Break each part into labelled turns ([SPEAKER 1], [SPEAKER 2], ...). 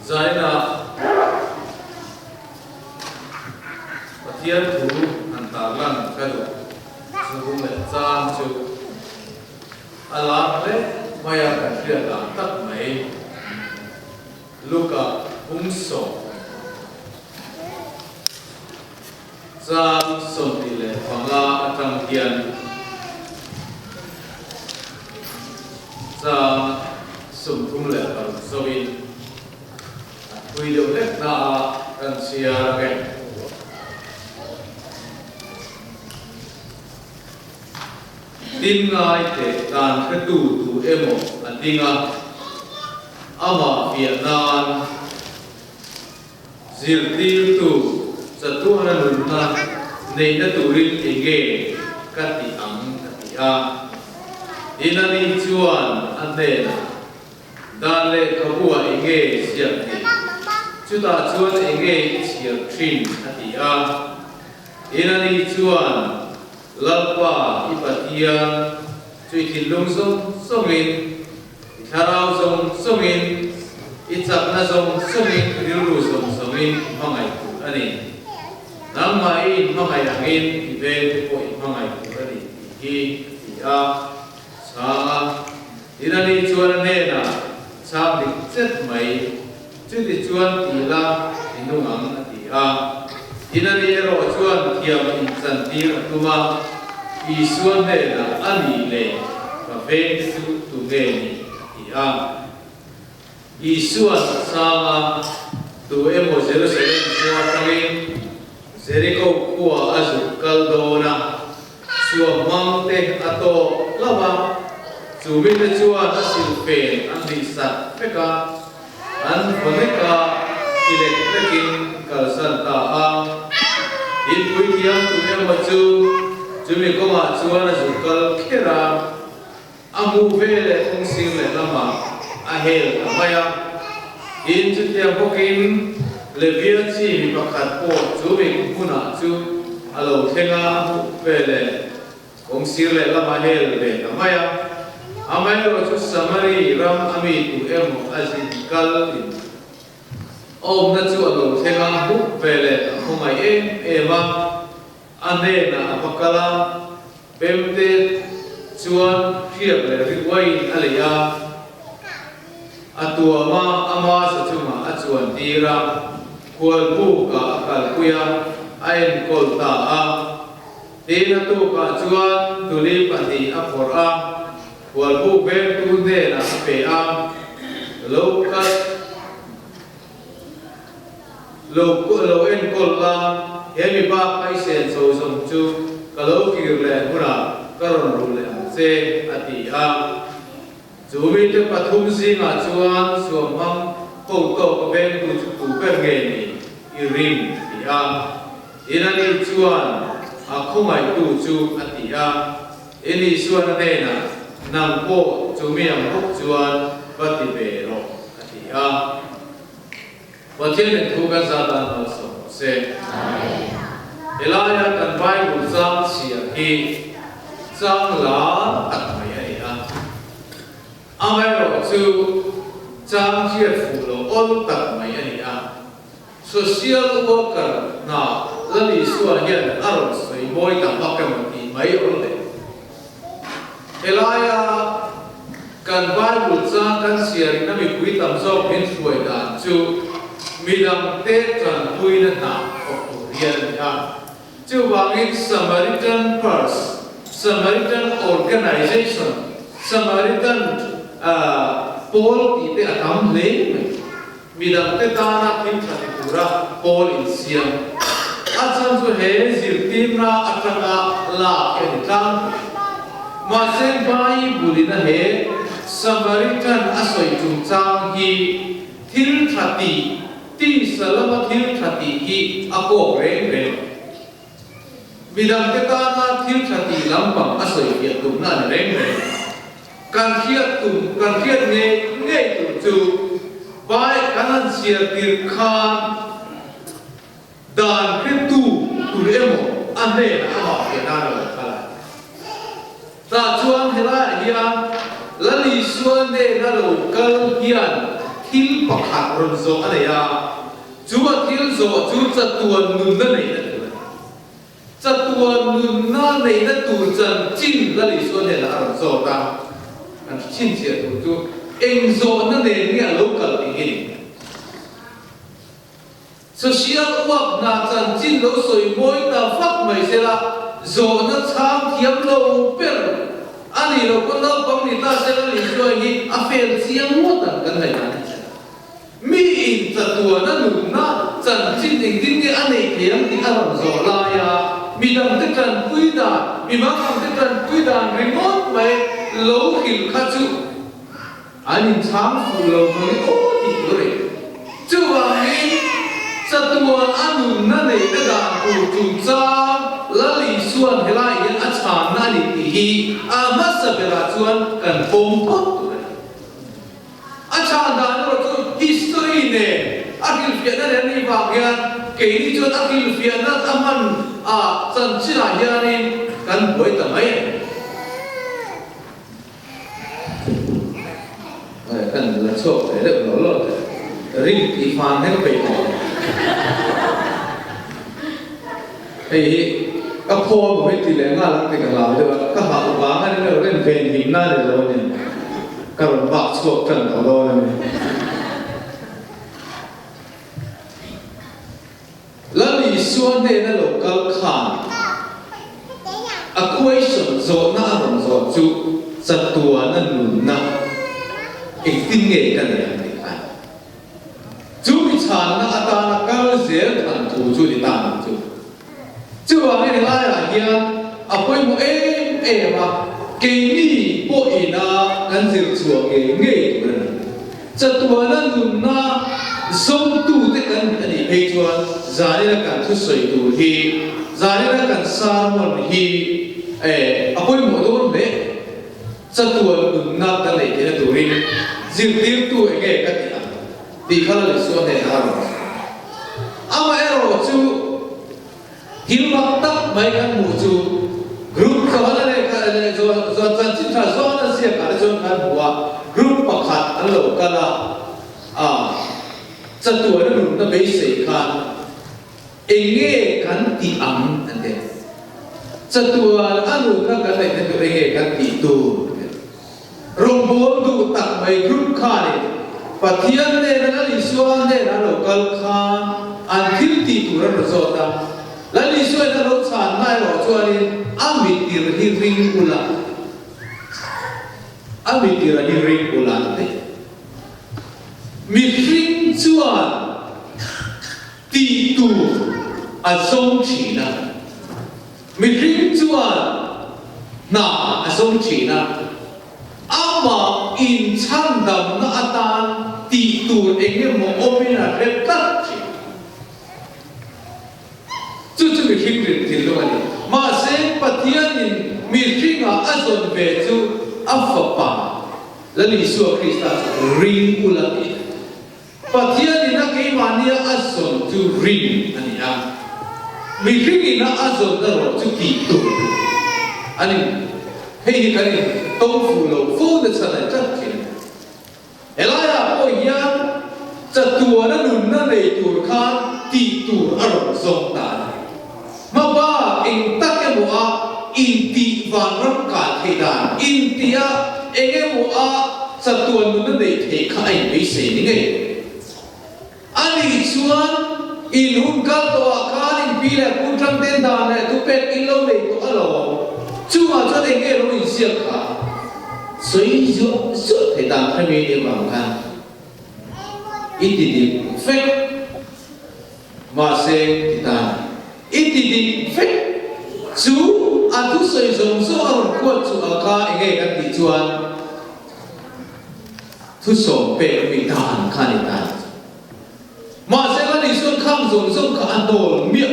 [SPEAKER 1] Zaina Pathian thu han tarlan ka duh chu leh chang chu a lar hle mai a, kan hriat dan tak mai. Luka pumsawm chang 25 atang hian chang 36 zawin a thui deuh hlek na a kan chhiar ang e. Tin ngai teh dan hretu tu emaw a ding a, amah fiah nan zirtirtu chatuana nunna neihna turin enge ka ti ang a ti a. Tin ani chuan a hnenah, Dan lehkhabu-ah enge ziak ni? Chutah chuan enge i chhiar thin? a ti a. Tin ani chuan, Lalpa, i Pathian chu i thinlung zawng zawngin, i thlarau zawng zawngin, i chakna zawng zawngin, i rilru zawng zawngin i hmangaih tur a ni. Nangmah i inhmangaih angin i vengte pawh i hmangaih tur a ni tih hi a ti a. Chhang a, tin ani chuan a hnenah chhang dik chet mai, chuti chuan ti la i nung ang a ti a. Tin ani erawh chuan thiam inchantir a tum a, Isua hnenah a nih leh ka veng te chu tu nge ni a ti a. Isua'n a chhang a, tu emaw Jerusalem khua atangin Jeriko khua a zuk kal dawn a, suam hmang te a tawk hlauh a, chu mite chuan a silfen an hlihsak vek a, an vaw nek a, ti lek lekin kalsan ta a. Inpui thiam tu emaw chu chumi kawngah chuan a zuk kal kher a. A hmuh ve leh kawng sir leh lamah a hel ta mai a. Tin, chutiang bawkin Levia chi mi pakhat pawh chu mi hmunah chu a lo thleng a, a hmuh ve leh kawng sir leh lamah a hel ve ta mai a. Amaherawhchu chu Samari ram a mi tu emaw a zin kal in a awmna chu a lo thleng a, hmuh ve leh a khawngaih em em a, a hnenah a va kal a. Pemte chuan hriak leh ri uaiin a lei a, a tuam a, ama sa chungah a chuan tir a, khualbukah a kalpui a, a enkawl ta a. Tin, a tukah chuan tuli pahnih a phawrh a, khualbuk vengtu hnenah a pe a, Lo kal, lo lo enkawl la, he mi bak a i sen chho zawng chu ka lo kir leh hunah ka rawn ruh leh ang che, a ti a. Chu mite pathum zingah chuan suamhmang ho tawk a vengtu chu tu ber nge ni i ring? a ti a. Tin ani chuan a khawngaihtu chu a ti a. Tin Isuan a hnenah, Nang pawh chu mi ang bawk chuan va ti ve rawh. A ti a. Pathianin thu kan zah dan malsawm rawh se. Helaia kan Bible chang chhia hi chang lar tak mai a ni a. Amaherawhchu chang hriat fuh lo awl tak mai a ni a. Social worker hna Lal Isua hian a rawn sawi mawi ta vak emaw tih mai awl le. Helaia kan Bible chang kan chhiarin a mipui tam zawk min hruai dan chu midangte tanpuina hna thawk tur hian a ni a. Chuvangin Samaritan Purse, Samaritan Organization, Samaritan Pawl tih te a tam hle mai. Midangte tana thil tha ti tura pawl insiam a chan chu he zirtirna atanga lak hi a ni tlangpui. Mahse Bible-in a he Samaritan a sawi chungchang hi thil tha tih, tisa lama thil tha tih hi a kawk reng reng lo. Midangte tana thil tha tih lampang a sawi fiah tumna a ni reng reng. Kan hriat tum, kan hriat ngei ngei tur chu Bai kan han chhiar tir khan dan hretu tur emaw a hnenah amah fiah nan a lo kal a. Tah chuan helaiah hian Lal Isua hnena lo kal hian. thil pakhat rawn zawh a nei a, chu a thil zawh chu chatuan nunna neihna tur a ni. Chatuan nunna neihna tur chanchin Lal Isua hnenah a rawn zawt a, kan chhinchhiah tur chu eng zawhna nen nge a lo kal tih hi ni. Social work hna chanchin lo sawi mawi ta vak mai sela, zawhna chhang thiam lo ber a nih loh pawn naupang ni ta sela Isua hi a fel chiang ngawt ang kan ngaihdan hi sela. Mi in chatuana nunna chanchin engtin nge a neih thei ang tih a rawn zawh lai a, midangte tanpui dan, mi mangang te tanpui dan ringawt mai lo hrilh kha chu An inchhang fuh lo mai aw tih tur a ni. Chuvangin, chatuan a nunna neihna dan tur chungchang Lal Isua'n helaiah hian a chhanna a ni tih hi a hmasa berah chuan kan pawm phawt tur a ni. A chhan dan erawh chu history nen a hrilhfiahna nen a nih vang hian keini chuan a hrilhfiahna a hman a chanchinah hianin kan buai ta mai a ni. Kan la chhuak ve deuh lo lo te ring tih fan hi ka peih tawh lo. Hei hi ka phaw maw hei ti leh nghal ang ti ka hlau deuh a, ka hah vang a ni lo rin ven him na ni lo a ni. Ka rawn vak chhuak tan tawh dawn a ni. Lal Isua hnena lo kal khan a question zawhna a rawn zawh chu chatuana nunna engtin nge ka nei ang tih kha a ni. Chu mi chhanna atana kal zel than thu chu ni ta ang chu. Chuvangin helaiah hian a pawimawh em em a, keini pawhina kan zir chhuah ngei ngei tur a ni. Chatuana nunna zawngtute kan a nih phei chuan zanina kan thusawi tur hi, zanina kan sermon hi a pawimawh dawn hle. Chatuan nunna kan neih theihna turin zirtirtu eng nge ka tih ang tih kha Lal Isua hnenah a rawn sawi. Amaherawhchu, Thil mak tak mai kan hmuh chu group Johana lehkha leh John chanchin tha Johana ziakah te chuan kan hmu a, group pakhat an lo kal a, a chatuana nunna beisei khan eng nge kan tih ang an ti a, chatuan a nunna kan neihna tur eng nge kan tih tur an ti a. Rawngbawl duh tak mai group khanin Pathian hnena Lal Isua hnena a lo kal khan an thil tih tur an rawn zawt a. Lal Isua in a lo chhan hna erawh chuanin a mitir hi ring ula, a mitir a hi ring ula an ti. Mihring chuan tih tur a zawng thin a. Mihring chuan hna a zawng thin a, amah inchhandamna atan tih tur eng emaw awmin a hre tlat thin. Chu chu mihring rin thinlung a ni. Mahse, Pathianin mihringah a zawn ve chu a Fapa, Lal Isua Krista chu ring ula tih a ni. Pathianin a keimahnia a zawn chu rin a ni a, mihringin a a zawn erawh chu tih tur a ni. Hei hi kan in tawng fuh lo fo na chhan a ni tlat thin. Helaiah pawh hian chatuana nunna nei tur khan tih tur a rawn zawng ta a ni. Hmaba eng tak emaw a intih vanram kah theih dan intih a eng emaw a chatuan nuna neih theih kha a inbeisei ni ngei. A nih chuan in hun kal tawhah khan in pi leh pu tangten dan leh thupek in lo nei tawh alawm. Chungah chuan eng nge lo inziak kha sawi zuah zuah theih dan kha mi nih avang khan i ti dik vek. Mahse, ti ta i ti dik vek chu a thusawi zawng zawng a rawn kuat chu a kha enge kan tih chuan thusawm pek mi dan kha a ni ta. Mahse, Lal Isuan khang zawng zawng kha a hnawl miah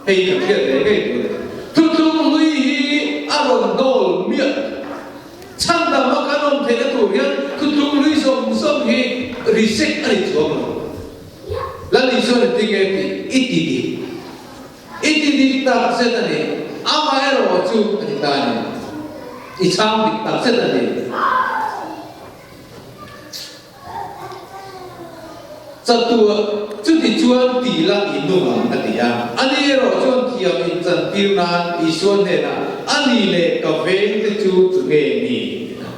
[SPEAKER 1] hei kan hriat ve ngei tur a ni. Thuthlung hlui hi a rawn hnawl miah. Chhandam a kan awm theihna tur hian thuthlung hlui zawng zawng hi reject a ni chuang lo. Lal Isuan a ti nge tih i ti dik. I ti dik tak zet a ni. Amaherawh chu a ti ta a ni. I chhang dik tak zet a ni. Chatuah, Chutichuan ti la i nung ang, a ti a. Ani erawh chuan thiam inchantir nan Isua hnenah, A ni leh ka vengte chu tu nge ni? a ti a.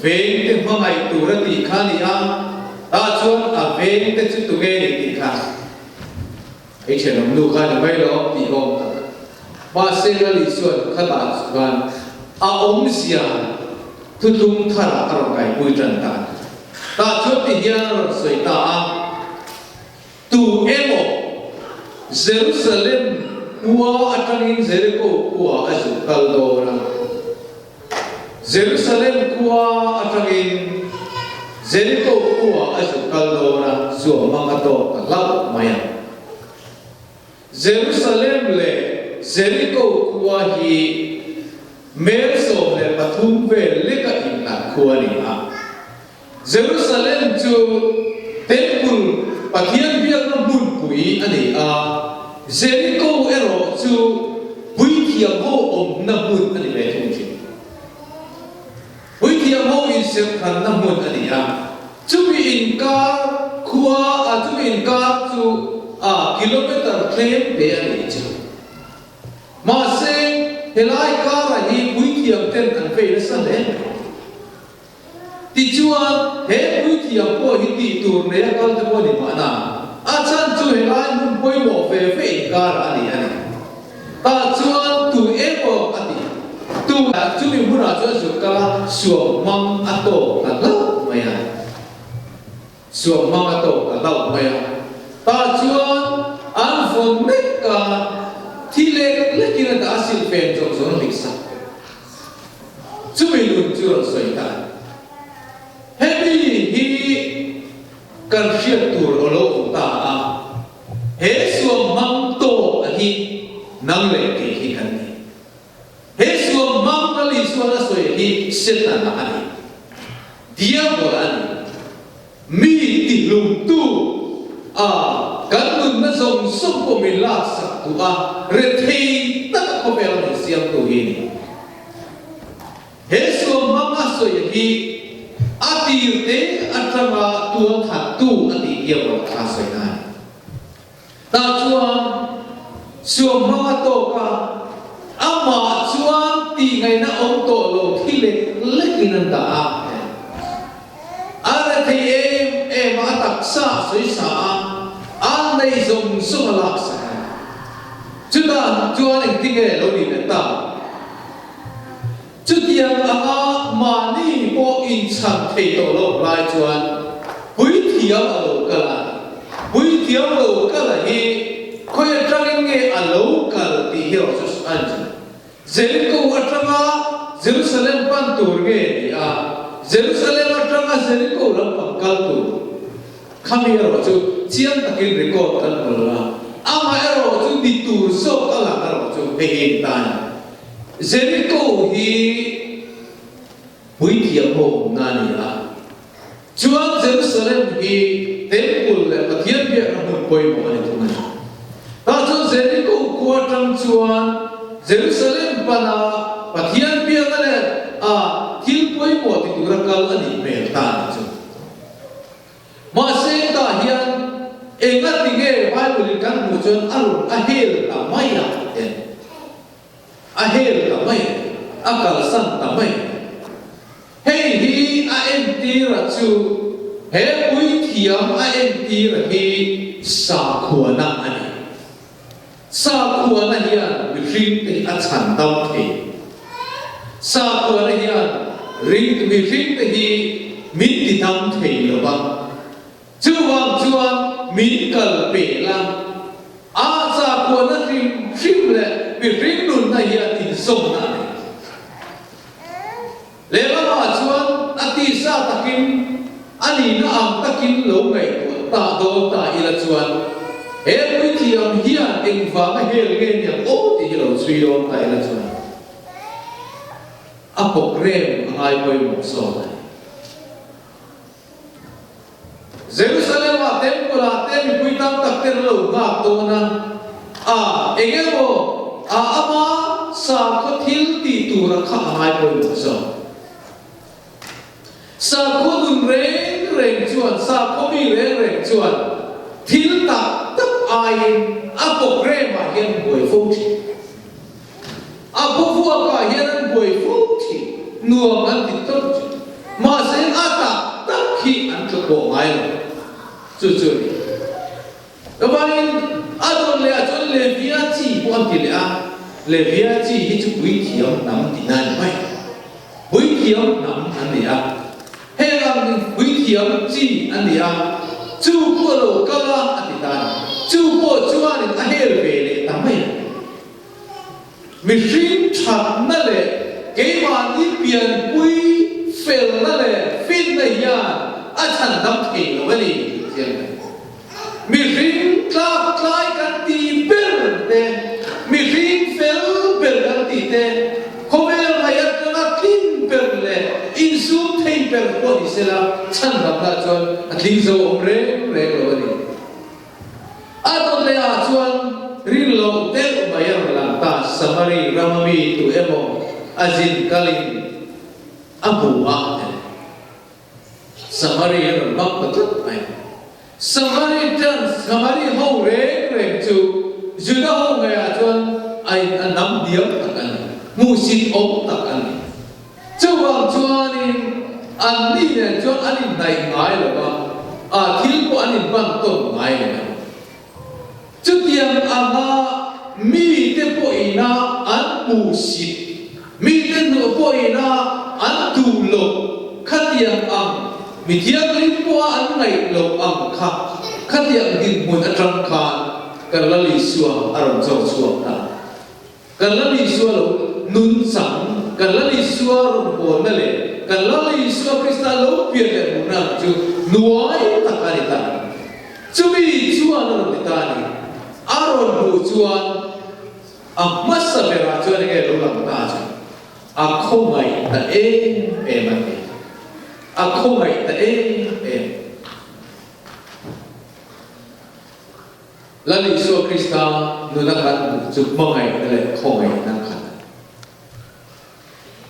[SPEAKER 1] Vengte hmangaih tur a tih kha a ni a, tah chuan a vengte chu tu nge ni tih kha i thenawm nu kha ni mai lo tih awm tak a. Mahse Lal Isua'n khatah chuan a awmzia thutlung tharah a rawn kaihpui tan ta a ni. Tah chuan ti hian a rawn sawi ta a, Tu emaw Jerusalem khua atangin Jeriko khua a zuk kal dawn a, Jerusalem khua atangin Jeriko khua a zuk kal dawn a, suamhmang a tawk ta hlauh mai a. Jerusalem leh Jeriko khua hi mel 13 vel leka inhlat khua a ni a. Jerusalem chu Temple, Pathian biakna hmunpui a ni a, Jeriko erawh chu puithiam ho awmna hmun a ni ve thung thin. Puithiam ho inserhkhanna hmun a ni a, chumi inkar khua a chumi inkar chu a kilometer tlem te a nih chu. Mahse, helai karah hi puithiam ten an vei nasa hle mai. Tichuan, he puithiam pawh hi tih tur nei a kal te pawh a ni mahna, a chhan chu helai hmun pawimawh ve ve inkarah a ni a ni. Tah chuan tu emaw a ti, tu chumi hmunah chuan zuk kal a, suam hmang a tawk ta hlauh mai a. Suam hmang a tawk ta hlauh mai a. Tah chuan an vawn mek a, thi lek lekin a dah a silfen zawng zawng a hlik sak. Chumi nun chu rawn sawi ta a ni. Hemi hi kan hriat tur aw lo awm ta a, he suam hmang tawk a hi nang leh kei hi kan ni. He suam hmang Lal Isuan a sawi hi Setana a ni. Diabol a ni. Mi tihlumtu a kan nunna zawng zawng pawh min laksak duh a, rethei taka khawvel a min siamtu hi a ni. He suam hmang a sawi hi a tir te atanga tual thattu a tih diabol kha a sawi na a ni. Tah chuan suam hmang a tawk a, amah chuan tihngaihna awm tawh lo thi lek lekin an dah a. A rethei em em a, a taksa a sawi sa a, a nei zawng zawng a lak sak a. Chutah chuan engtinge lo ni leh ta? Chutiang anga mahni pawh inchhan thei tawh loh lai chuan puithiam a lo kal a, puithiam lo kal a hi khawi atangin nge a lo kal tih hi erawh chu a ni. Jeriko atanga Jerusalem pan tur nge ni a, Jerusalem atanga Jeriko lampang kal tur khami erawh chu chiang takin record kan hmu lo a, amah erawh chu ni tur zawk a lang erawh chu hei hi ni ta a ni. Jeriko hi puithiam ho awmna a ni a, chuan Jerusalem hi Temple leh Pathian biakna hmun pawimawh a ni thung a ni. Tah chuan Jeriko khua atang chuan Jerusalem pana Pathian biakna leh a thil pawimawh ti tura kal a nih hmel ta a ni chu. Mahse tah hian engati nge Bible in kan hmuh chuan a rawn a hel ta mai a en. A hel ta mai, a kalsan ta mai. Hei hi a entira chu he puithiam a entira hi sakhuana a ni. Sakhuana hian mihringte hi a chhan dam thei. Sakhuana hian ring mihringte hi min ti dam thei lo va. Chuvang chuan min kal pel a, a sakhuana hrim hrim leh mihring nunna hian inzawmna a nei. Lehlamah chuan a tisa takin a nihna ang takin lo ngaihtuah ta dawn ta ila chuan he puithiam hian engvanga hel nge niang aw tih hi lo chhui dawn ta ila chuan a program a ngai pawimawh zawk a ni. Jerusalem-ah temple-ah te mipui tam tak ten lo nghak dawn a, a eng emaw a ama sakhaw thil tih tura kha a ngai pawimawh zawk. Sakhaw nun reng reng reng chuan, sakhaw mi reng reng chuan thil tak tak aiin a programme ah hian buai fo thin. A khawvuakah hian an buai fo thin, nuam an ti tawp thin. Mahse a tak tak hi an tla pawh ngai lo. Chu chu a ni. Chuvangin a dawn leh ah chuan Levia chi pawh an ti leh a, Levia chi hi chu puithiam hnam tihna a ni mai. Puithiam hnam an ni a, heng ang puithiam chi an ni a, chu pawh lo kal a a ti ta a ni. Chu pawh chuanin a hel ve leh ta mai a. Mihring thatna leh keimahni pianpui felna leh finna hian a chhandam thei lo a ni tih chiang mai. Mihring tlak tlai kan tih ber te, mihring fel ber kan tih te, khawvel ngaih atanga tling ber leh insum thei ber pawh ni sela chhandamna chuan a tling zo awm reng reng lo a ni. A dawt leh ah chuan rin loh deuh mai a rawn lang ta, Samari rama mi tu emaw a zin kalin a hmu a ti. Samari a rawn bak ta tlat mai. Samaritans, Samari ho reng reng chu Juda ho ngeiah chuan a in a nam diam tak a ni, hmuhsit awm tak a ni. Chuvang chuanin anni nen chuan an inhnaih ngai lo va, a thil pawh an inhman tawn ngai lo a ni. Chutiang anga mite pawhina an hmuhsit, mite hnuh pawhina an duh loh khatiang ang mi thianghlim pawha an ngaih loh ang kha, khatiang dinhmun atang khan kan Lal Isua a rawn chawk chhuak ta. Kan Lal Isua lo nun chang, kan Lal Isua rawn hawnna leh kan Lal Isua Krista lo pian leh hmuhna ang chu nuai tak a ni ta. Chumi chuan a rawn ti ta a ni. A rawn hmuh chuan a hmasa berah chuan enge lo lang ta chu a khawngaih ta em em a ti. A khawngaih ta em em. Lal Isua Krista nuna kan hmuh chu hmangaihna leh khawngaihna khat a ni.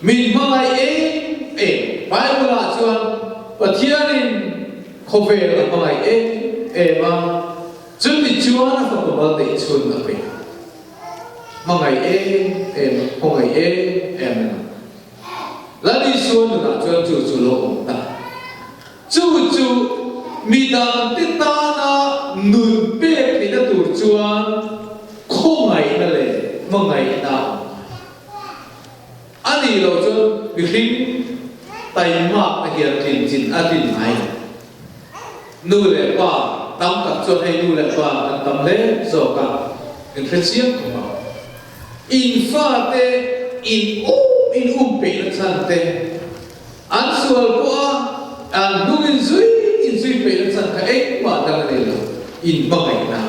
[SPEAKER 1] Min hmangaih em em. Bible-ah chuan Pathianin khawvel a hmangaih em em a, chuti chuan a fapa mal neih chhun a pe. Hmangaih em em, khawngaih em em a ni. Lal Isua nunah chuan chu chu lo awm ta. Chu chu mi dangte tana nun pek theihna tur chuan khawngaihna leh hmangaihna a awm ngai. A nih loh chuan mihring taimakna hian tlin chin a tlin ngai lo. Nu leh pa tam tak chuan hei nu leh pa kan tam hle zawk a, in hre chiang khawp ang. In fate in um in um peihna chhan te, An sual pawh a, an hnung in zui in zui peih na chan kha engmah dang a nei lo, in hmangaihna.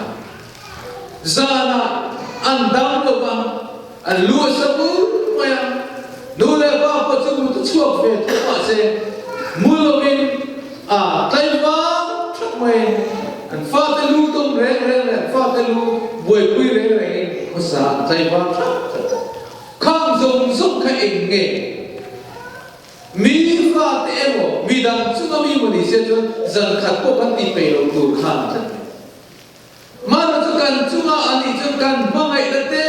[SPEAKER 1] Zanah an dam lo va, an lu a sa bur mai a, nu leh pa pawh chu mut a chhuak ve tho mahse mu lovin a tlaivang thap mai an fate lu dawm reng reng leh an fate lu buaipui reng rengin khawsa an tlaivang thap thap. Khang zawng zawng kha eng nge? Mi fate emaw, mi dang chunga mi maw ni se chuan zan khat pawh kan tih peih loh tur khan a tlat mai. Mahna chu kan chunga a nih chuan kan hmangaihna te,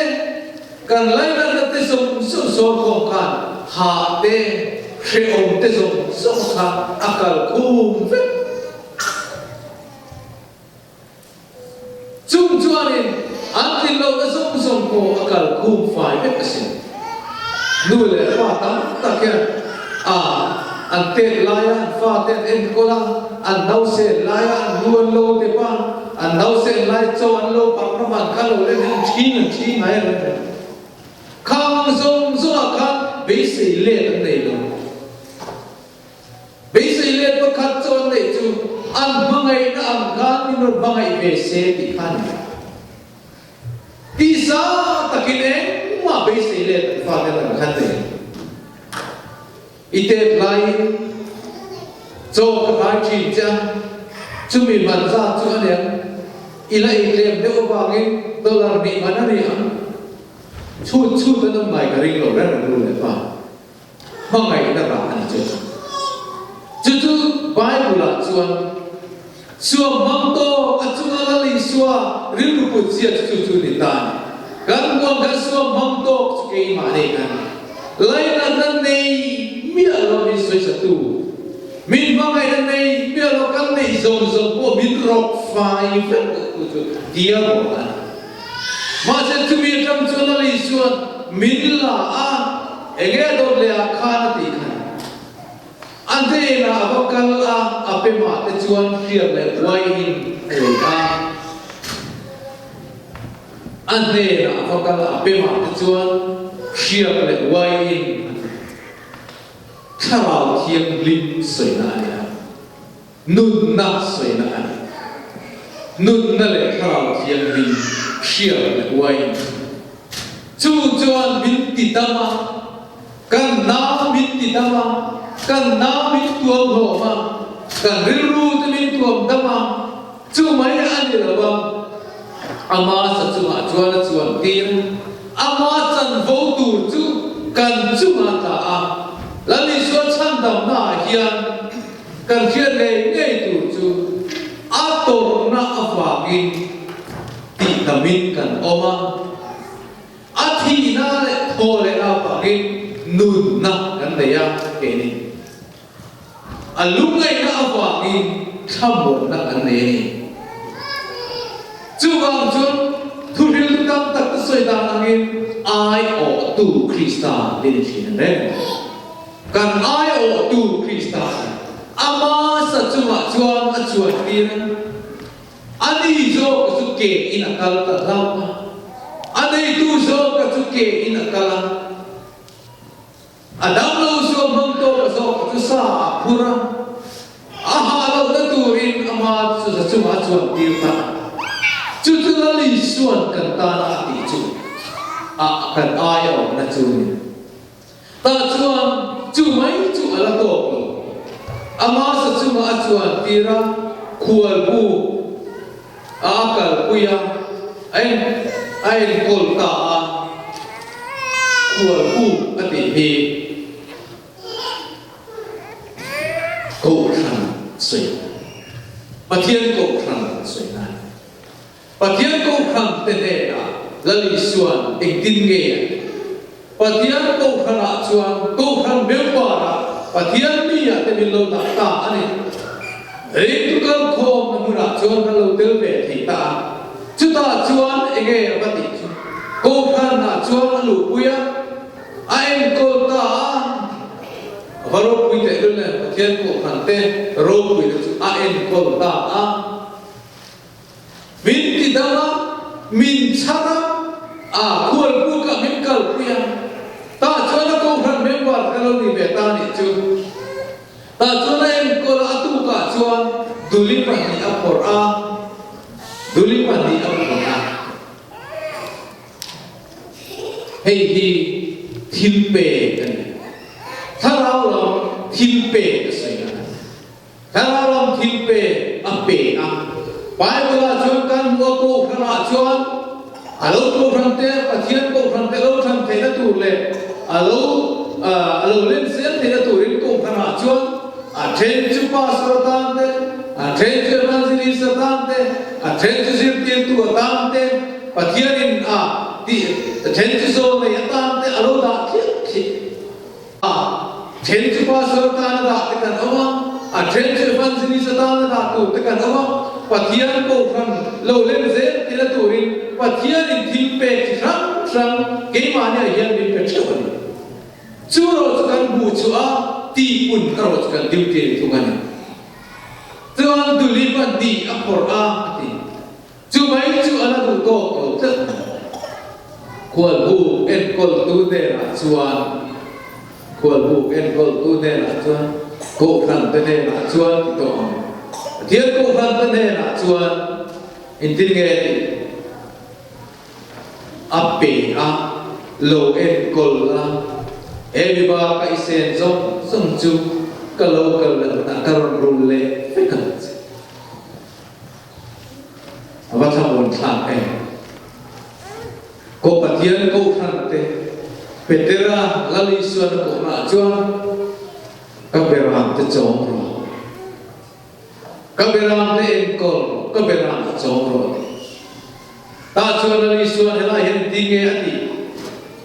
[SPEAKER 1] kan lainatna te zawng zawng sawrkhawm khan hah te, hrehawm te zawng zawng kha a kal khum vek. Chung chuanin an tlin lohna zawng zawng pawh a kal khum fai vek asin. Nu leh pa tam tak hian a an tet laia an fate an enkawl a, an nausen laia an lu an lo dep a, an nausen lai chaw an lo bak ram an kal lo len hian an chhing an chhing ngai a lo ni. Khang ang zawng zawngah khan beisei let an nei lo. Beisei let pakhat chuan neih chu an hmangaihna ang khan min rawn hmangaih ve se tih kha a ni. Tisa takin engmah beisei let an fate an khan nei. I tet laiin chaw ka khai thin che a, chumi man zat chu a niang. I la ei tlem deuh avangin dollar hnih man a ni ang. Chhut chhut an awm ngai ka ring lo reng reng ru leh pa. Hmangaihna rah a ni chu. Chu chu. Bible-ah chuan Suamhmang tawk a chunga Lal Isua rilru put zia chu chu chu ni ta a ni. Kan huang khan suamhmang tawk chu keimah nei kan ni. Lainatna nei miah lo min sawisatu, min hmangaihna nei miah lo kan neih zawng zawng pawh min rawk fai vek loh tu chu diabol a ni. Mahse chumi atang chuan Lal Isua'n min la a, enge dawt leh ah khan a tih khan. A hnenah a va kal a, a pemah te chuan hriat leh uaiin a lei a. A hnenah a va kal a, a pemah te chuan hriat leh uaiin a lei. Thlarau Thianghlim sawina a ni a, nunna sawina a ni. Nunna leh Thlarau Thianghlim hriat leh uaiin. Chu chuan min ti dam a. Kan nau min ti dam a, kan nau min tuam hlawm a, kan rilru te min tuam dam a, chu mai a ni lo a, ama sa chungah chuan a chuan tir a, ama chanvo tur chu kan chungah tla a, Lal Isua chhandamna ah hian kan hriat ngei ngei tur chu a tawrhna avangin tihdamin kan awm a. A thihna leh thaw leh avangin nunna kan nei a, keini. A lungngaihna avangin thlamuanna kan nei a ni. Chuvang chuan thuhriltu tam tak te sawi dan angin aiawhtu Krista te ni thin an reng. Kan aiawhtu Krista a ni. Ama sa chungah chuan a chuan tir a. A ni zawk chu ke in a kal ta hlauh a, a neitu zawk chu ke in a kal a, a damlo suam hmang tawk a zawk chu sa a phur a, a hah lohna turin ama chu za chungah a chuan tir ta a. Chu chu Lal Isua'n kan tana a tih chu a kan aia awmna chu a ni. Tah chuan chu mai chu a la tawk lo. Ama sa chungah a chuan tir a, khual bu a a kalpui a, a en a enkawl ta a, khual bu a tih hi Kohhran sawi Pathian Kohhran sawi na a ni. Pathian Kohhran te hnenah Lal Isua'n engtin nge a tih? Pathian Kohhranah chuan Kohhran member-ah Pathian mi-ah te min lo dah ta a ni. Ringtu kalkhawmna hmunah chuan kan lo tel ve thei ta a. Chutah chuan enge a va tih chu? Kohhranah chuan a luhpui a, a enkawl ta a. A va ropui tehlul nen Pathian Kohhran te ropuina chu a enkawl ta a. Min ti dam a, min chhar a, a khualpuk ah min kalpui a, tah chuan a kohhran member ka lo ni ve ta nih chu. Tah chuan a enkawl a, a tukah chuan duli pahnih a phawrh a, duli pahnih a phawrh a. Hei hi thil pek a ni. Thlarau lam thil pek a sawi a ni. Thlarau lam thil pe a pe a. Bible ah chuan kan hmu a kohhran ah chuan a lo kohhran te Pathian kohhran te lo than theihna tur leh a lo a lo len zel theihna turin kohhran ah chuan a then chu pastor atan te, a then chu evangelist atan te, a then chu zirtirtu atan te, Pathian in a tih a then chu zawlnei atan te a lo dah thliah thliah. A then chu pastor atana dah te kan awm a, a then chu evangelist atana dah tur te kan awm a, Pathian kohhran lo lem zel tina turin Pathianin thil pek chi hrang hrang keimahniah hian min pe theuh a ni. Chu erawh chu kan hmuh chu a tihpun erawh chu kan duty a ni thung a ni. Chuan Dulim a ni a phawrh a a ti. Chu mai chu a la duh tawk lo tlat mai. Khualbuk enkawltu hnenah chuan Khualbuk enkawltu hnenah chuan Kohhran te hnenah chuan ti tawh ang. Pathian Kohhran te hnenah chuan engtin nge tih a pe a, lo enkawl a, he mi baka i sen zawng zawng chu ka lo kal leh hunah ka rawn rul leh vek ang che. A va thlamuan thlak em? Ko Pathian Kohhran te Petera Lal Isuan a kohna ah chuan ka beram te chawm rawh. Ka beram te enkawl rawh, ka beram te chawm rawh a ti. Tah chuan Lal Isua'n helai hian ti nge a tih?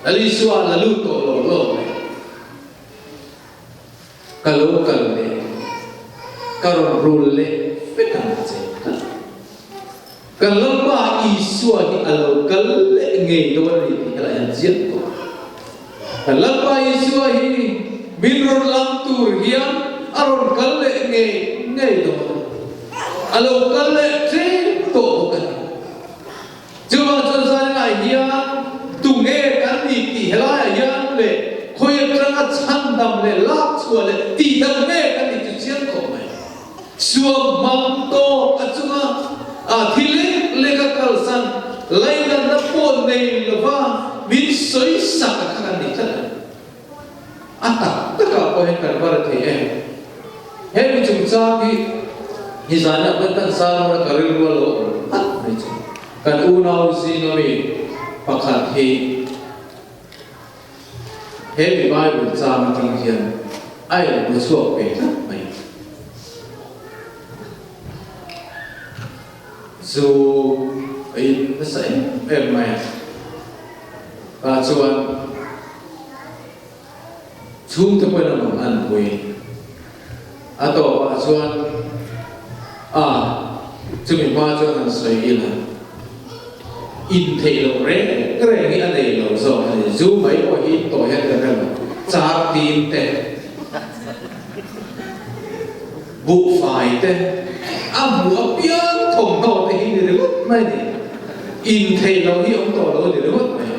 [SPEAKER 1] Lal Isua la lut tawh lo lawk mai. Ka lo kal leh, ka rawn rul leh vek ang che tlat. Kan Lalpa Isua hi a lo kal leh ngei dawn a ni tih helai hian chiang tawh a. Kan Lalpa Isua hi min rawn lam tur hian a rawn kal leh ngei ngei dawn a ni. A lo kal leh tlem tawh bawk a ni. Chuvang chuan zailai hian tunge kan ni tih helaiah hian leh khawi atanga chhandam leh lak chhuah leh tihdam nge kan ni chu chiang khawp mai. Suam hmang tawk a chunga a thi lek lek a kalsan lainatna pawh nei lova min sawi sak a kha kan ni tlat a ni. A tak takah pawh hian kan va ra thei em? He mi chungchang hi nizanah khan kan Salmona ka rilru a lo awm tlat mai chu. Kan unau zinga mi pakhat hi He mi Bible chang atang hian a inhmu chhuak ve tlat mai. Zu a in nasa em em mai a, tah chuan chhungte pawhin a rawn anpui. A tawpah chuan a chumi hma chuan han sawi ila, in theih loh reng reng hi a nei lo zawk a ni. Zu mai pawh hi in tawh hian ka hre lo, char tin te, buhfai te, a hmuh apiang thawmhnaw te hi ni ringawt mai a ni. In theih loh hi awm tawh lo a ni ringawt mai.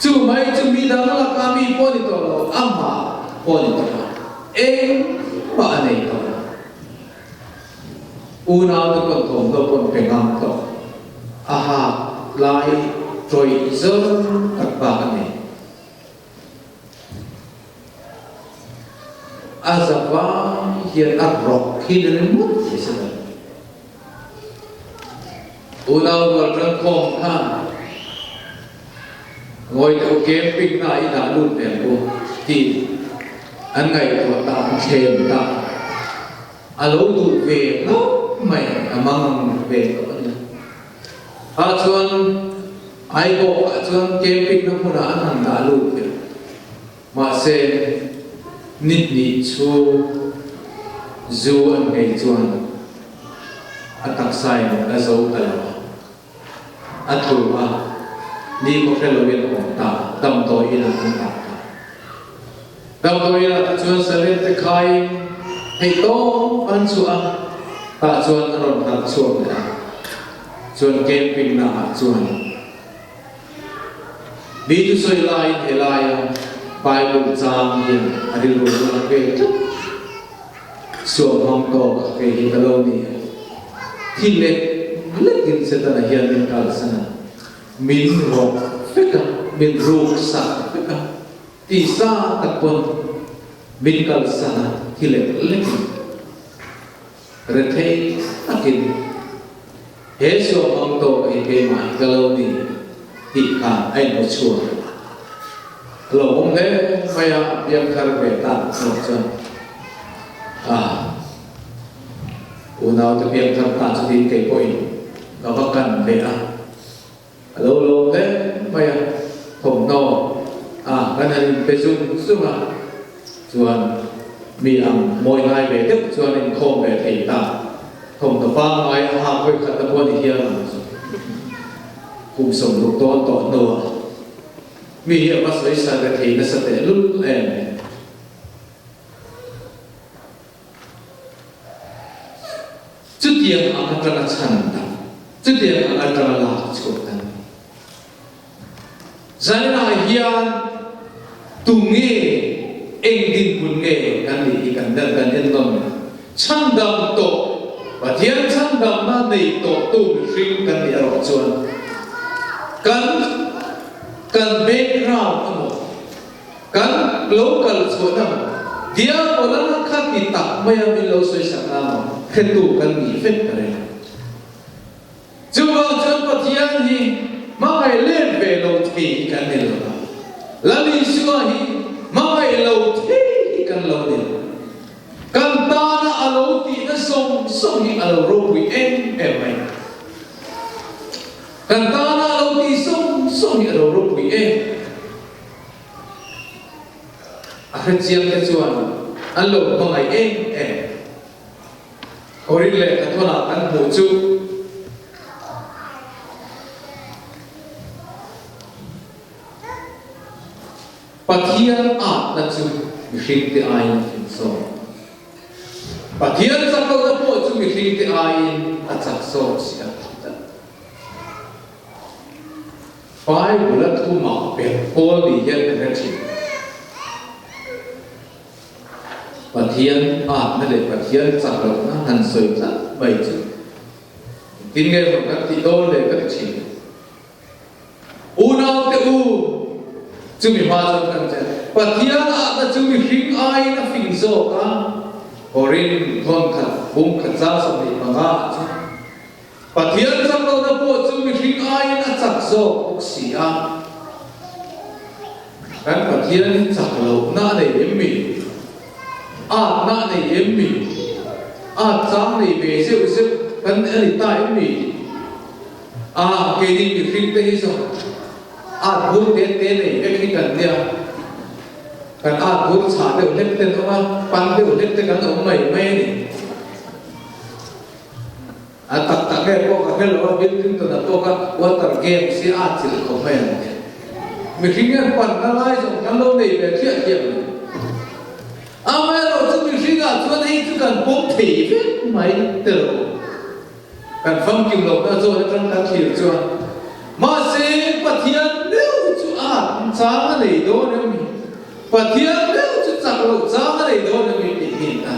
[SPEAKER 1] Chu mai chu mi dang laka mi pawh ni tawh lo, amah pawh ni tawh lo, engmah a nei tawh lo. Unaute pawn thawmhnaw pawn pe ngam tawh, a hak lai tawih zawr tak bak a nei. A zavai hian a rawk hi ni ringawt mai se lo. Unau rual ṭangkhawm khan ngawi deuh camping na i dah lut hmel u tih an ngaihtuah ta, an thlem ta. A lo duh ve hlauh mai, a mang ve tawh a nia. Tah chuan Aibawk ah chuan camping na hmunah an han dah lut ve. Mahse, ni hnih chhung zu an ngei chuan a taksain a zo ta lo a, a tlu a, ni kaw hre loin a awm ta, damdawi inah an dah ta. Damdawi inah te chuan Salen te khaiin theihtawp an chhuah a, tah chuan a rawn harh chhuak leh a, chuan camping naah chuan Mi thusawi laiin helaia Bible chang hian a rilru a lang ve tlat. Suam hmang tawk a kei hi ka lo ni a. Thi lek lekin Setana hian min kalsan a, min rawk vek a, min ruk sak vek a, tisa tak pawn min kalsan a, thi lek lekin rethei takin He suahmang tawk hi keimah hi ka lo ni tih kha a inhmu chhuak. A lo awm hle mai a, a piang thar ve ta zawk chuan a unaute piang thar ta chu tiin kei pawhin ka va kan ve a. A lo lawm hle mai a, thawmhnaw a kan han inpe zung zung a, chuan mi ang mawi ngai ve deuh chuan a inkhawm ve thei ta. Thawmhnaw pangngai a hak vawi khat na pawh a ni hial ang chu. Kum 60 dawn tawh hnuah mi hi a va sawi sa ve thei nasa tehlul em. Chutiang ang atanga chhan tak, chutiang ang atanga lak chhuah kan ni. Zainah hian tunge eng dinhmun nge kan nih hi kan kan kan en nawn leh. Chhandam tawh, Pathian chhandamna nei tawhtu mihring kan nih erawh chuan kan kan background emaw, Kan lo kal chhuahna maw? Diabola kha ti tak maia min lo sawisak na maw? Hretu kan nih vek ta reng. Chuvang chuan Pathian hi hmangaih let ve lo thei hi kan ni lo va, Lal Isua hi hmangaih lo thei hi kan lo ni lo. Kan tana a lo tihna zawng. a lo ropui em em mai. Kan tana a lo tih sawng sawng hi a lo ropui em. A hrechiang te chuan an lo hmangaih em em. Korin leh Kathawnah kan hmuh chu. Pathian atna chu mihringte aiin a tling zawk. Pathian chak lohna pawh chu mihringte aiin a chak zawk si a ti tlat. Bible-a thu mah ber pawl ni hian ka hre thin. Pathian atna leh Pathian chak lohna han sawi tlat mai chu engtin nge rawn kan tih dawn le ka ti thin. Unaute u, chumi hma chuan kan che. Pathian ahna chu mihring aiin a fing zawk a, Korin thawnkhat bung khat zau 25 ah chuan Pathian chak lohna pawh chu mihring aiin a chak zawk bawk si a. Kan Pathian hi chak lohna a nei em mi? Atna a nei em mi? At chang nei ve zeuh zeuh kan a ni ta em mi? A, keini mihring te hi zawng at bur te te nei vek hi kan nia. Kan at bur chhah deuh hlek te an awm a, pan deuh hlek te kan awm mai mai a ni. A tak tak nge pawh ka hre lo a, Bill Clinton a pawh kha water games hi a atchilh khawp mai ang che. Mihring hian panna lai zawng kan lo nei ve thiah thiah mai. Amaherawhchu mihringah chuan hei chu kan pawm thei vek mai telo. Kan famkim lohna zawn atang kan thlir chuan mahse Pathian meuh chu a chang a nei dawn em mi? Pathian meuh chu chak loh chang a nei dawn em mi tih hi a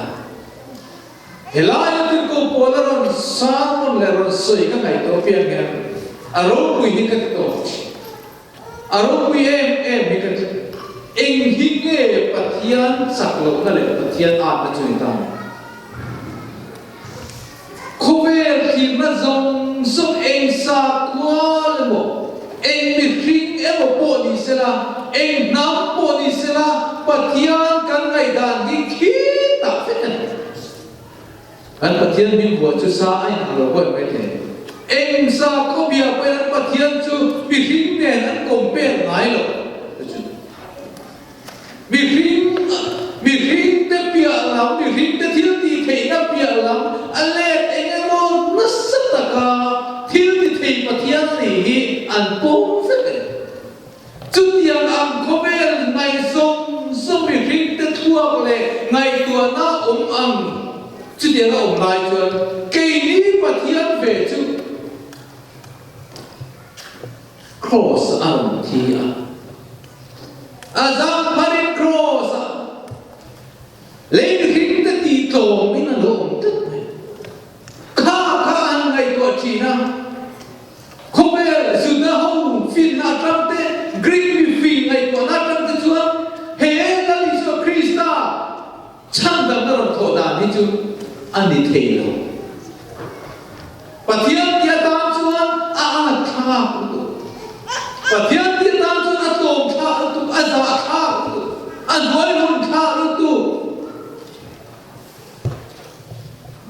[SPEAKER 1] Helaia Tirhkoh pawl a rawn sermon leh rawn sawi ka ngaihtuah piang hian a ropui hi ka ti tawp thin. A ropui em em hi ka ti. Eng hi nge Pathian chak lohna leh Pathian atna chu ni ta? Khawvel thirna zawng zawng eng sakual emaw, eng mihring emaw pawh ni sela, eng hnam pawh ni sela, Pathian kan ngaihdan hi khi tak vek a ni. Kan Pathian hming buah chu sa a inang lo huai mai thei. Eng sakhaw bia pawhin an Pathian chu mihring nen an compare ngai lo. Mihring, mihringte piah lam, mihringte thil tih theihna piah lam a let eng emaw nasa taka thil ti thei Pathian a nih hi an pawm vek a ni. Chutiang ang khawvel ngaihzawm zawm mihringte thluak leh ngaihtuahna awm ang chutiang a awm lai chuan keini Pathian ve chu Kraws a rawn thi a. A zangpharin kraws a lei mihring te tih tlawmin a lo awm tlat mai. Kha kha an ngaihtuah thin a, khawvel Juda ho finna atang te, Greek mifing ngaihtuahna atang te chuan he Lal Isua Krista chhandamna rawn thawh dan hi chu a ni thei lo. Pathian ti atan chuan a at thlak lutuk. Pathian ti atan chuan a tlawm thlak lutuk, a zah thlak lutuk, a hnuai hlun thlak lutuk.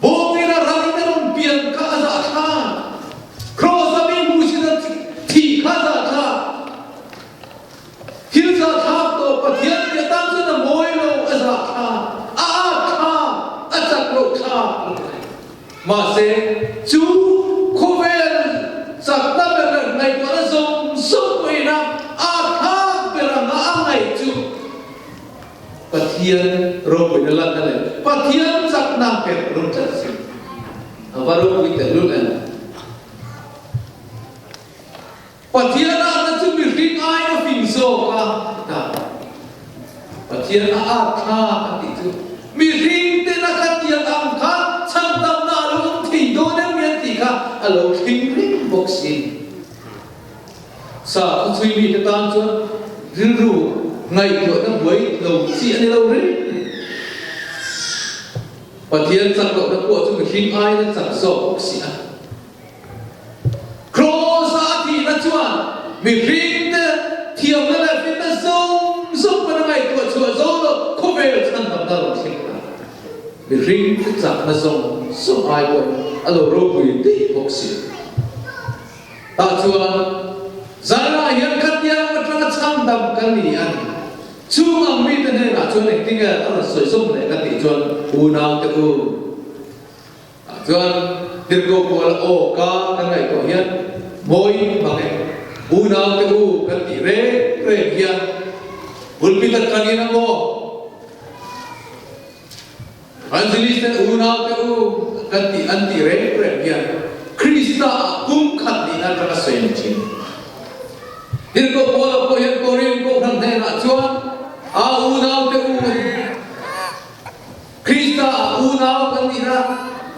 [SPEAKER 1] Bawngin a ram in a rawn pian kha a zah thlak. Kraws a mi hmuhsit a thih kha a zah thlak. Thil zah thlak tawh Pathian ti atan chuan a mawi lo, a zah thlak, a at thlak, a chak loh thlak lutuk. Mahse, chu khawvel chakna ber leh ngaihtuahna zawng zawng pawhin a thlak ber anga a ngaih chu Pathian ropuina lanna leh Pathian chakna ber a lo tlat si. A va ropui tehlul em! Pathian atna chu mihring aiin a fing zawk a ti ta. Pathian a at thlak a tih chu mihring ten a kha tiang ang kha chhandamna a lo awm thei dawn em an tih kha a lo thleng reng bawk si. Sa khaw chhui mite tan chuan rilru ngaihtuahna buai lo chi a ni lo reng. Pathian chak lohna pawh chu mihring aiin a chak zawk bawk si a. Kraws-a a thihna chuan mihringte thiamna leh fitna zawng zawng pawn a ngaihtuah chhuah zo lo khawvel chhandamna a rawn thleng ta. Mihringte chakna zawng zawng ai pawhin a lo ropui daih bawk si. Tah chuan Zairah hian khatiang atanga chhandam ka ni a ni. Chung ang mite hnenah chuan engtinge a rawn sawi zawm leh ka tih chuan unaute u tah chuan Tirhkoh Paula aw ka kan ngaihtuah hian mawi mang e unaute u kan tih reng reng hian pulpit atangin a maw Evangelist ten unaute u kan tih an tih reng reng hian Krista ah kum khat nihna atanga sawi a ni thin. Tirhkoh Paula pawh hian Korin kohhran hnenah chuan a unaute u a ni. Krista ah unau kan nihna,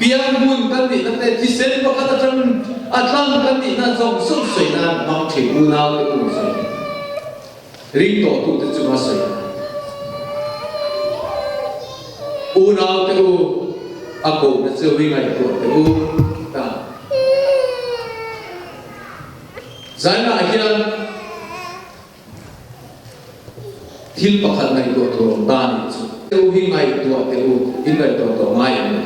[SPEAKER 1] pian hmun kan nihna te, thisen pakhat atang a tlang kan nihna zawng zawng sawi nan hmang thin unaute u a sawi. Ring tawhtute chunga sawi a ni. Unaute u, a kohna chu hi ngaihtuah teh u ta. Zainah hian thil pakhat ngaihtuah tur awm ta a nih chu. Teh u hi ngaihtuah teh u, in ngaihtuah tawh ngai em le?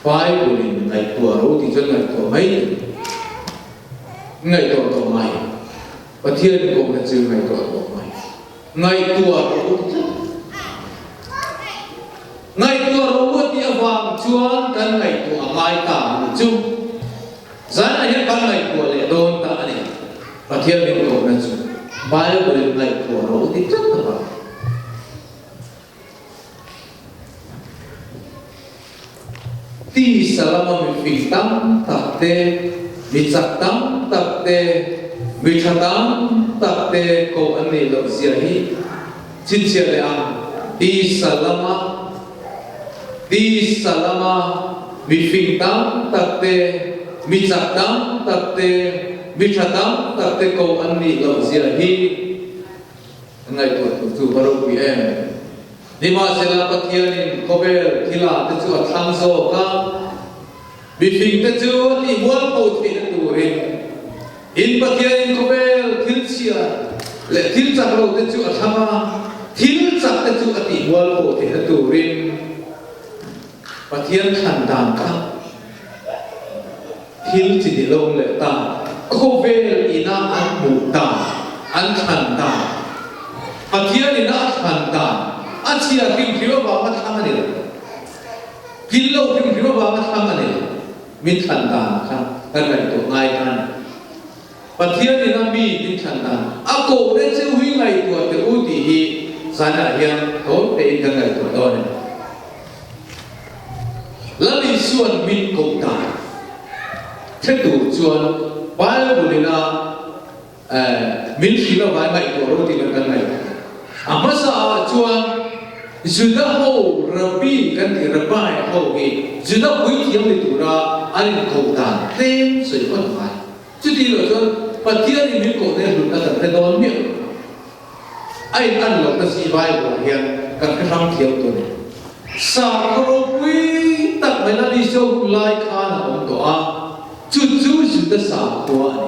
[SPEAKER 1] Bible in ngaihtuah ro tih chuan ngaihtuah mai teh. Ngaihtuah tawh mai. Pathian kawmna chu ngaihtuah tawh mai. Ngaihtuah ro ti tlat. Ngaihtuah ro a tih avang chuan kan ngaihtuah a ngai ta a ni chu. Zanah hian kan ngaihtuah leh dawn ta a ni. Pathian min kawmna chu Bible in ngaihtuah ro ti tlat avang. Tisa lama mi fing tam tak te, mi chak tam tak te, mi tha tam tak te koh an nih loh zia hi chhinchhiah leh ang. Tisa lama Tisa lama mi fing tam tak te, mi chak tam tak te, mi tha tam tak te koh an nih loh zia hi Ka ngaihtuah tur chu va ropui em? Nimahsela Pathianin khawvel thila te chu a thlang zawk a, mifing te chu a tihmual pho theihna turin in Pathianin khawvel thil chhia leh thil chak lo te chu a thlang a, thil chak te chu a tihmual pho theihna turin Pathian thlan dan kha Thil chi ni lo leh ta, khawvel ina an hmuh dan, an thlan dan, Pathian ina a thlan dan, a chhia hrim hrim avanga thlang a ni lo, thil lo hrim hrim avanga thlang a ni lo, min thlan dan kha kan ngaihtuah ngai ta a ni. Pathian ina mi min thlan dan, a kohna che hui ngaihtuah teh u tih hi zanah hian tawng tein kan ngaihtuah dawn a ni. Lal Isua'n min koh dan hre tur chuan Bible ina min hrilh avai ngaihtuah ro tih kan ngaihtuah. A hmasa ah chuan Juda ho Rabbi kan tih Rabbi ho hi Juda puithiam ni tura an inkoh dan tlem sawi phawt a ngai. Chuti loh chuan Pathian in min koh na hlutna kan hre dawn miah lo. A in an lohna si Bible ah hian kan hre hrang thiam tawh ni. Sakhaw ropui tak mai Lal Isua hun lai khan a awm tawh a, chu chu Juda sakhua a ni.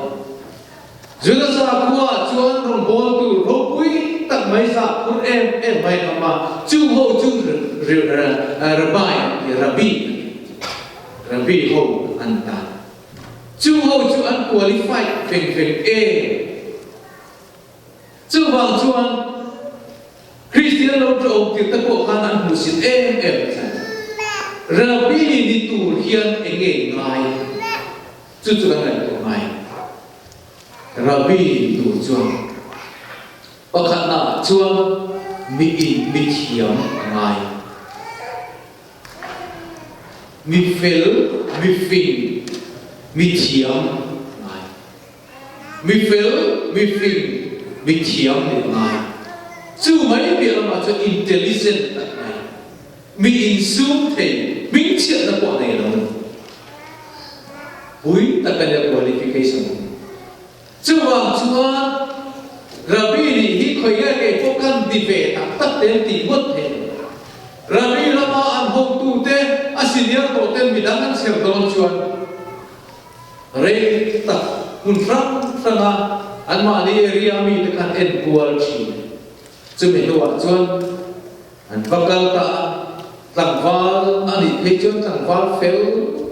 [SPEAKER 1] Juda sakhua ah chuan rawngbawltu ropui tak mai zah phur em em mai an awm a, chu ho chu Rabbi an ti, Rabbi an ti, Rabbi ho an ta. Chu ho chu an qualified veng veng em. Chuvang chuan Kristian lo ṭawng tirh te pawh khan an hmuhsit em em tlat. Rabbi ni tur hian eng nge ngai? Chu chu kan ngaihtuah ngai. Rabbi ni tur chuan pakhatnaah chuan mi in mi thiam a ngai. Mi fel, mi fing, mi thiam a ngai. Mi fel, mi fing, mi thiam nih ngai. Chu mai piah lamah chuan intelligent tak mai, mi insum thei, hmingchhiatna pawh nei lo a ni. Pui tak a nia qualification hi. Chuvang chuan Rabbi nih hi khawi nge kei pawh kan ti ve tak tak te an tih ngawt thei lo. Rabbi lama an hotute, a senior tawh ten midang an chher dawn chuan, Rei tak hmun hrang hranga anmahni area mite khan en kual thin. Chumi hnuah chuan an va kal ta a. Tlangval a nih phei chuan tlangval fel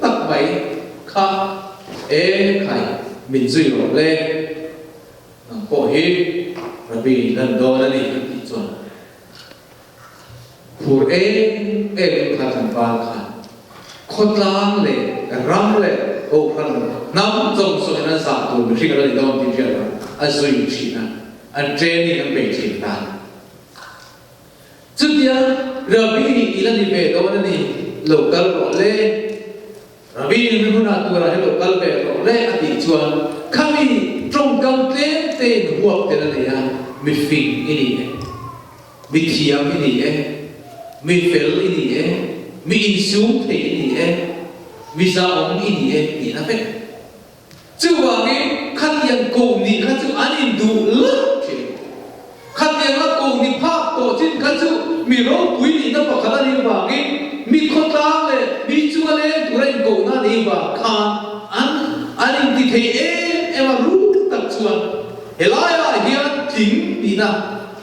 [SPEAKER 1] tak mai kha e khai min zui rawh le, nang pawh hi Rabbi lan dawn a ni an tih chuan phur em em in kha tlangval khan khawtlang leh ram leh kohhran hnam zawng zawngin an zah tur mihring a la ni dawn tih hriat a a zui thin a, an training an bei thin ta. Chutia Rabbi i la ni ve dawn a ni, lo kal rawh le. Rabbi ni hunah turah hi lo kal ve rawh le a tih chuan khami tawngkam tlem tein huap tel a nei a, mi fing i ni e, mi thiam i ni e, mi fel i ni e, mi insum thei i ni e, mi zahawm i ni e tihna vek. Chuvangin khatiang ko nih kha chu an induh lo thin. Khatiang a ko ni phak tawh chin kha chu mi ropui nihna pakhat a nih vangin mi khawtlang leh mi chunga leng tura inkohna a nih vang khan an an inti thei em em a ruk tak chuan helaiah hian tling nihna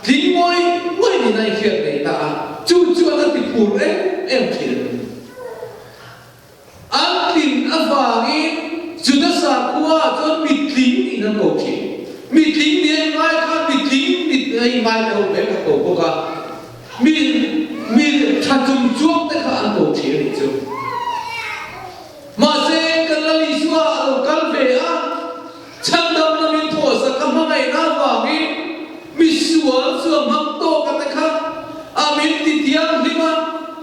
[SPEAKER 1] tling ngawih ngawih nihna i hriat nei ta a, chu chuan a ti phur em em thin. An tlin avangin Juda sakhua chuan mitling in an ko thin. Mitling ni an ngai khan mitling mit a ingai te ho vek a ko bawk a, mi mi tha chung chuang te kha an ko thin a nih chu. Mahse kan Lal Isua a lo kal ve a, chhandamna min thawhsak a hmangaihna avangin mi sual chu a hmang tawk a te kha a min ti thianghlim a,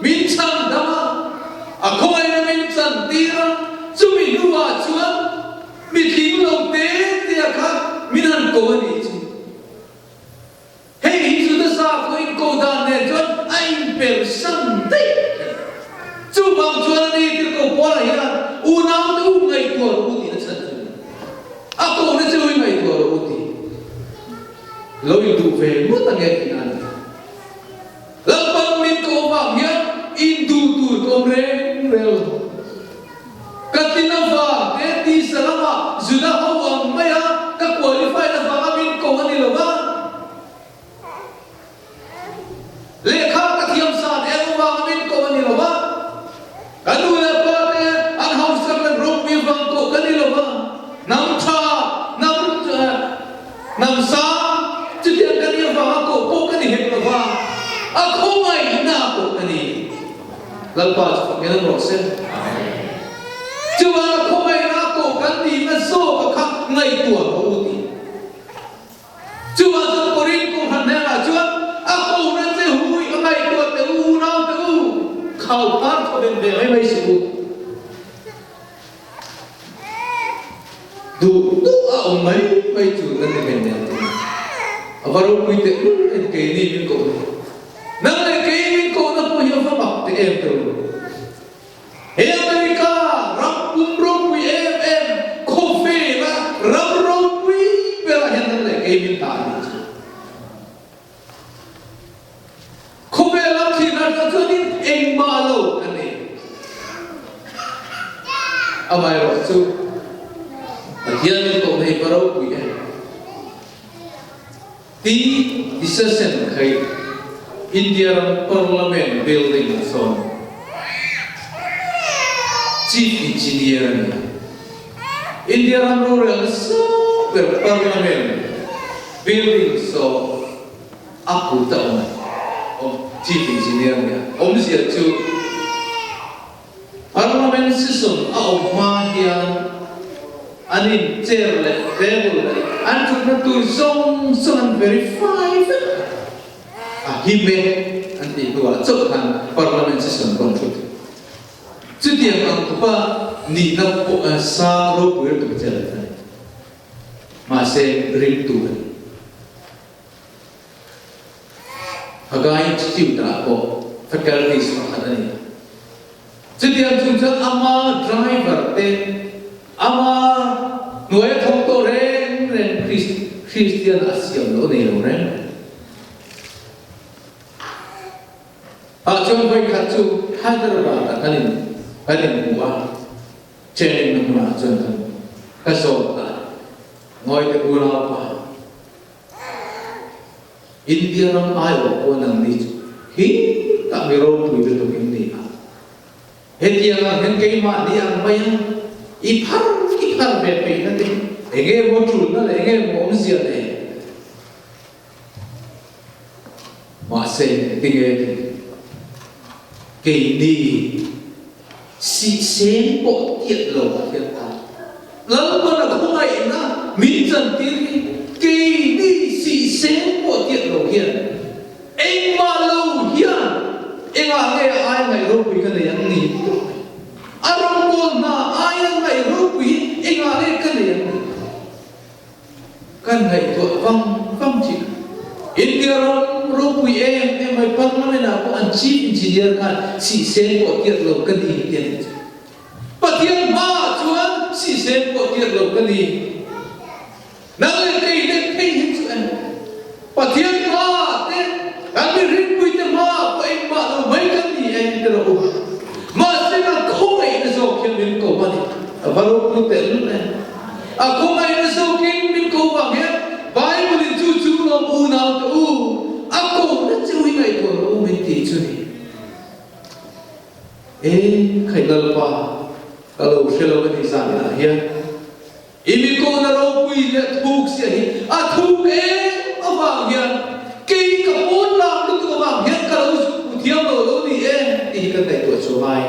[SPEAKER 1] min chhandam a, a khawngaihna min chantir a, chumi hnuah chuan mi tling lo te te a kha min han ko a nih chu. Hei hi Juda sakhaw inko dan nen chuan a inpersan daih a ni. Chuvang chuan a ni tirhkoh Paula hian unaute u ngaihtuah rawh u tiin a chhan chu a ni. A kohna che u i ngaihtuah rawh u tih lo induh ve ngawt ange tihna a ni. Lalpan min koh avang hian induh tur ka awm reng reng lo. Ka tin avang te tisa lamah Juda ho ang maia ka qualified avanga min ko a ni lo va. Lehkha ka thiam san em avanga min ko a ni lo va. Ka nu leh pa te an hausak leh ropui avang koh ka ni lo va. Hnam tha, hnam hnam sang chutiang ka nih avanga koh pawh ka ni hek lo va. A khawngaihna koh ka ni. Lalpa chu fak in rawh se. Chuan a khawngaihna pawh kan tihna zawk a kha ngaihtuah rawh u tih. Chuvang chuan Korinth kohhran hnenah chuan a kohna che hui a ngaihtuah teh u, unau teh u, khau phar thaw ben ve mai mai suh u. Duh duh a awm mai mai chu kan ni hmel nen tih a va ropui teh lul en keini min kohna hi. Nang leh kei min kohna pawh hi a va mak teh em teh u. He America ram pum ropui em em khawvela ram ropui berah hian nang leh kei min dah a nih chu. Khawvel lam thlir atang chuanin engmah lo a nei. Amaherawh chu Pathian min koh hei va ropui em? Ti decision kha India ram Parliament building ah sawn Chief Engineer a ni a. India ram rorelna sang ber Parliament building saw a kut a awm awm Chief Engineer nia awmzia chu Parliament session a awm hma hian an in chair leh table leh an thutna tur zawng zawng an verify vek a, a him e an tih hnuah chauh khan Parliament session pawh an thut. Chutiang ang khawpa nihna pawh sang ropui lutuk che a ni. Mahse, ringtu a ni. Haggai Institute-ah pawh faculties pakhat a ni. Chutiang chung chuan ama driver te, ama hnuaia thawk tawh reng reng Kristian a siam loh nei lo reng. Ah chuan vawikhat chu Hyderabad ah kan in kan inhmu a, training na hmunah chuan kan ka zawt a, Ngawi te unau pa, India ram aiawh pawh nang ni chu Khi tak mi ropui lutuk in ni a. Hetiang ang hian keimah ni ang mai a, i phar i phar ve peihna te enge maw tulna leh enge maw awmzia nei? Mahse tinge tih keini sihseng pawh tiat lo ah hian ta Lalpan a khawngaihna min chantir hi keini sihseng pawh tiat lo hian engmah lo hian engah nge a ai ngaih ropui ka nei ang ni tih ka hre. A rawngbâwl hna aia ngaih ropui hi engah nge ka nei ang ni? Kan ngaihtuah vang vang thin a. India ram ropui em em mai Parliament ah pawh an Chief Engineer khan sihsen pawh tiat lo ka ni ti a ni chu. Pathian hma ah chuan sihsen pawh tiat lo ka ni. Nang leh kei leh phei hi chu em Pathian hma ah te kan mihringpui te hma ah pawh engmah lo mai kan ni em ti rawh u. Mahse kan khawngaihna zawk hian min ko a ni. A va ropui tehlul em. A khawngaihna zawkin min ko vang hian Bible-in chu chu lawm unau te u, a kohna che u hi ngaihtuah rawh u min ti chu ni. E, khaih Lalpa, ka lo hre lo a ni zaninah hian. I mi kohna ropui leh thuk sia hi a thuk em avang hian kei ka pawn lak lutuk avang hian ka lo zuk hmu thiam lo lo ni e tih hi kan ngaihtuah chu a ngai.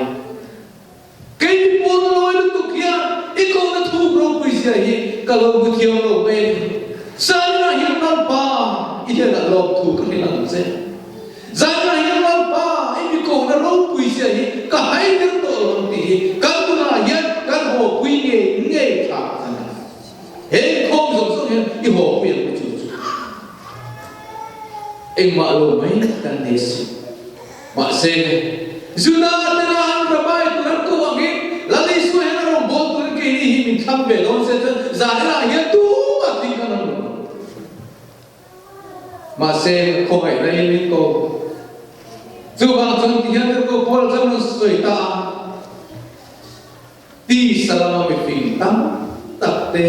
[SPEAKER 1] Kei mi pawn lawi lutuk hian i kohna thuk ropui zia hi ka lo hmu thiam lo mai a ni. Zaninah hian Lalpa i hnenah lawmthu ka hrilh ang che. Zaninah hian Lalpa i mi kohna ropui zia hi ka hai der tawh lo ang tih hi kan tunah hian kan hawpui ngei ngei tha a ni. He inkhawm zawng zawng hian i hawpui ang chu chu engmah lo mai kan ni si. Mahse, Juda tena an Rabbi tur an koh angin Lal Isua hian a rawngbâwl turin keini hi min thlang ve dawn se chuan Zahirah hian tumah thing kan awm lo. Mahse, khawngaihna in min ko. Chuvang chuan tihian rilru Paul chuan rawn sawi ta a, Tisa lama mifing tam tak te,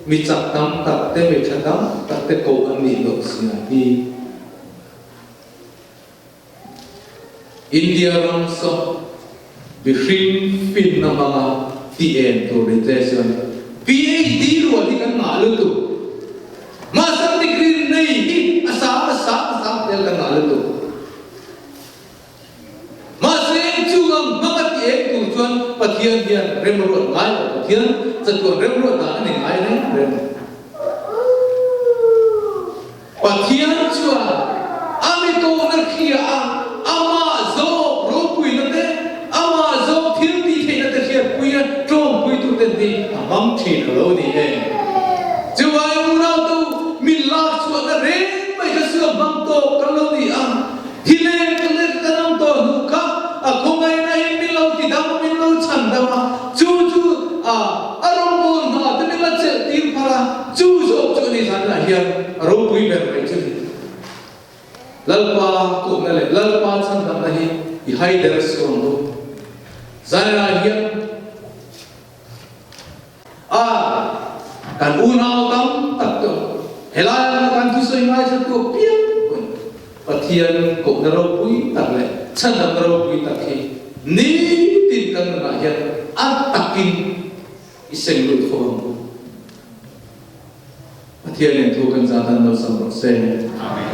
[SPEAKER 1] mi chak tam tak te, mi tha tam tak te koh an nih loh zia hi. India ram saw mihring finna hmanga ti em tur ni tle chuan PhD rual hi kan ngah lutuk. Master degree nei hi a sang a sang a sang tel kan ngah lutuk. Mahse chungang hmanga ti em tur chuan Pathian hian remruat ngai lo, Pathian chatuan remruat dan a ni ngai reng reng. Pathian chuan a mi kohna hria a, amah zawk ropuina te, amah zawk thil tih theihna te hriatpuia tlawmpuitute hi a hmang thin a lo ni e. Chuvai unautu min lak chhuahna reng mai kha sual hmang tawk kan lo ni a, thi leh ka leh ka dam tawh hnu kha a khawngaihna in min lo ti dam a, min lo chhan dam a, chu chu a a rawngbâwl hna te min la chelh tir phal a, Chu zawk chu a ni zanah hian a ropui ber mai chu ni. Lalpa kohna leh Lalpa chhandamna hi i hai der suh ang u. Zanah hian a kan unau tam tak te helai anga kan thusawi ngaithla tu apiang pawhin Pathian kohna ropui tak leh chhandamna ropui tak hi nitin kan nunah hian a takin I seng lut fo ang u. Pathianin thu kan zat an lo sam rawh se. Amen.